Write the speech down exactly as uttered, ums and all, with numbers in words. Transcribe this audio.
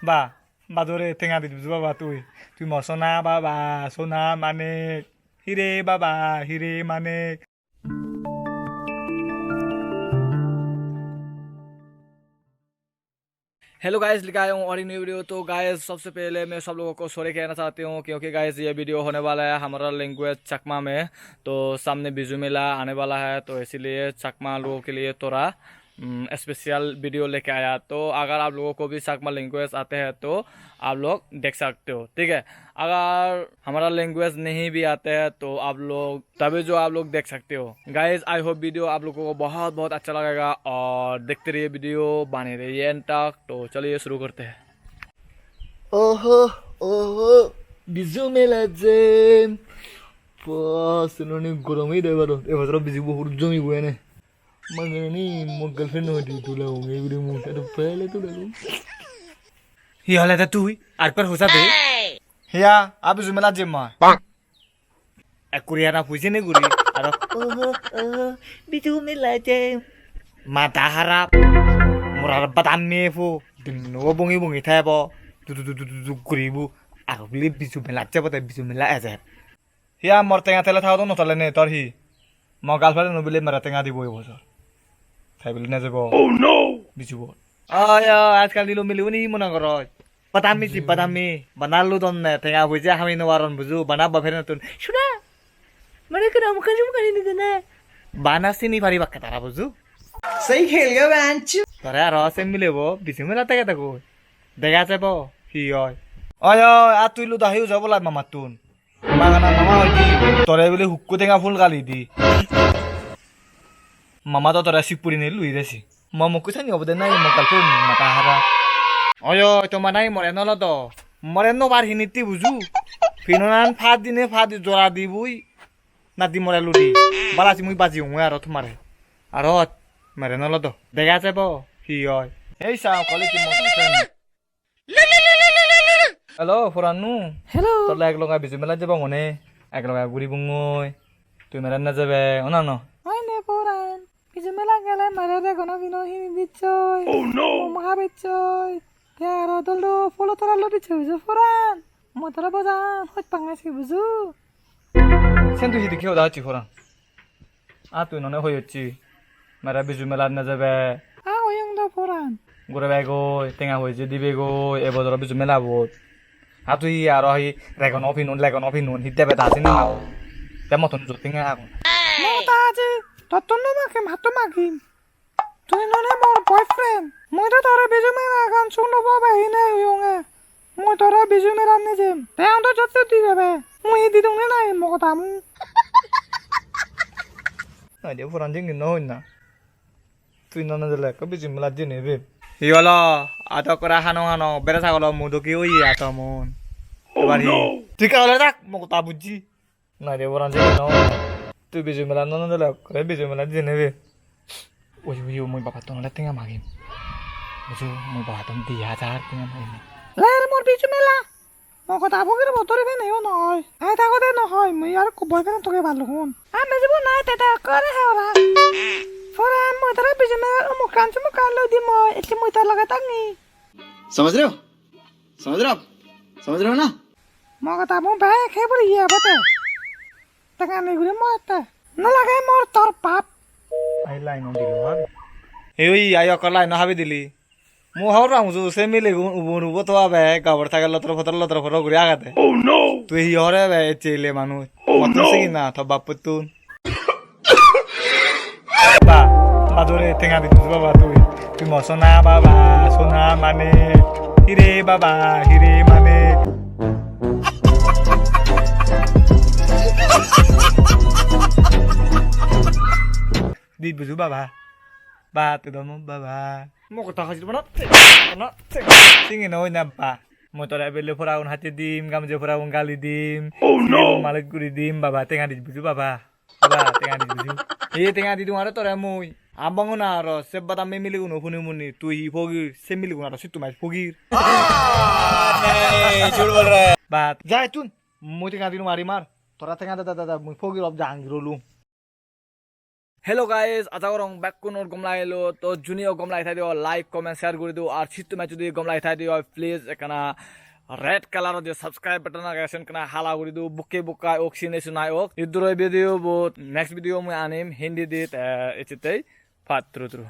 Ba, ba dore tenga di buju baba tui. Tui mo sona baba, sona manik. Hire baba, hire manik. Hello guys, लेके आया हूँ और एक नई वीडियो। तो गाइस, सबसे पहले मैं सब लोगों को सॉरी कहना चाहती हूँ, क्योंकि गाइस, ये वीडियो होने वाला है हमारा लैंग्वेज चकमा में। तो सामने बिजू मेला आने वाला है, तो इसीलिए चकमा लोगों के लिए थोड़ा स्पेशल वीडियो लेके आया। तो अगर आप लोगों को भी चकमा लैंग्वेज आते हैं तो आप लोग देख सकते हो, ठीक है। अगर हमारा लैंग्वेज नहीं भी आते हैं तो आप लोग तभी जो आप लोग देख सकते हो। गाइस, आई होप वीडियो आप लोगों को बहुत बहुत अच्छा लगेगा और देखते रहिए वीडियो, बने रहिए एंड तक। तो चलिए शुरू करते हैं। Oho, oho, Bizu mela jem. Pua, sinoni gorom ei de baro. E bojor Bizu bo hur jomi bo ene. Mangani mo girlfriend no di tula o me guri mo ta pele tula o. Hi hole ta tui? Ar par hosa de. Hiya, a Bizu mela jem ma. Ekkuri ana pujine guri, aro, "Oho, oho, Bizu mela jem." Mada harap. Mor aro badam me pho. Dinno bongi bongi thebo. Du du du du du du guribo. Aro bile Bizu mela jebo te Bizu mela ejer. Hiya mor tenga tele thago do no tele ne tor hi? Mo girlfriend no bile mere tenga dibo ei bojor. Tai bile ne jebo. Oh no! Bizu bot. Oi, oi, ajkal dilo mili uni hi mona goroj? Badami ji, badami. Bana ludon ne, tenga poije hami no paron buju. Bana ba pherenotun. Suna. Mane kena mukha ji mukha ni dena. Bana sini pari bakke tara buju. Sei khel ge banchu. Tore aro se milebo, Bizu mela tege tege. Dega jebo, hi oi. Oi, oi, a tui luda hi uja bola mamattun. Magana mama hoide, tore bile hukku tenga phul gali di. Mama do tore sip purinei lui resi. Mo mokku sani obode nai mo kalpun mata hara. Oyo, toma nai more nolo do. More no bar hinitti buju. Pinonan pha dine pha di jora dibui. Nadi more ludi. Bala si mui baji ungwe aro tomare. Aro mere nolo do. Dega jebo. Hi oi. Ei sa kole ki mo kalpun. Hello, Porannu. Hello. Tole ek loge Bizu mela jebong one. Ek loge guribongoi. Tui mere nejebe, ona no? Oi ne Poran. Bizu mela gele mere regono pino hini dicchoi. Oh no. Momo habecchoi. Te aro dol dol polo tora lo dicchoi buju Poran. Mo tore bojan hoj pangai si buju. Sen tui hidikke hoda hocchi Poran? A tui none hoi hocchi. Mere Bizu melat nejebe. A hoyong do Poran. Guribegoi, tenga poije dibegoi, e bojoro Bizu melabot. A tui aro hi regono pinun, legono pinun, hi debe da sini na. Te mottun jot tenga agon. Mo ta aji, tottun no magim, hattun magim. Tui none mor boyfriend. Mui do tore Bizu mela gan suk no pabe hine hoyonge. Mui tore Bizu melat nejem. Te ando jotte di debe. Mui hi didung ne nahi mo goda mu. Nai de Poran jengin no hoi na. Tui no nejele ekko Bizu melat jeni be. Hi holo? Ato kora hano hano bere sagolo mu dokke oye ato mun. Ebar hi? Thik ole dak mo goda bujji. Nai de Poran jeni no. Tui Bizu mela no nejele ekkore Bizu mela jeni be. Ui, ui, ui, mui babattun ole tenga magim. Buju, mui babattun di hajar tenga magim. Ler mor Bizu mela. Mo goda bogir bo dori pene yo noi. Ai ta gode no hoi, mui ar ekko boyfriend toge balung. Ami jibo nai te ta kore he ora. Poran mui tara Bizu mela umukkan sumukkan loi di moi, ecche mui tor loge tangi. समझ रहे हो? समझ रहे हो आप? समझ रहे हो ना? Mo goda mu bek he buri ye bote. Tenga nei guri mo ette. No lage mor tor pap. Ai line on dilo ha. Ei oi ai okko line habi dili. Mu hobor pang uju se milegun ubun ubo to abe gabur thage lotor potor lotor potor guri agede. Oh no! Tui hi hore be ecche ile manuj? Oh no! Mottun sigi na to bapputtun. Ba, ba dore tenga di buju baba tui. Tui mo sona baba, sona mane. Hire baba, hire mane. Di buju baba. Ba, tui do mo baba. Mo kotha hajir bana. Bana. Singi no oi na ba. Mui tore ebele poragun hacche dim, gamje poragun gali dim. Oh no! Malik guri dim, baba, tenga di buju baba. Baba, tenga di buju. Ei tenga di dum aro tore mui. Abang na aro se badam me miligunu huni muni. Tui hi pogir, se miligun aro sittu mai pogir. Nahi, jhut bol raha hai. Ba, ja ittun. Mui tenga di dum ari mar. Tora tenga da da da da, mui pogir ob jangir olung. Hello guys, aja gorong bekkunor gom lagilo. To juniyo gom lagi thai de oi, like, comment, share guri do. Ar sittu mecchu di gom lagi thai de oi, please ekkana red color di subscribe button age, sen ekkana hala guri do. Bukke bukkai ok, sine sunai ok. Idduroi video bo, next video mui anim Hindi di, te ecchettei patturu turu.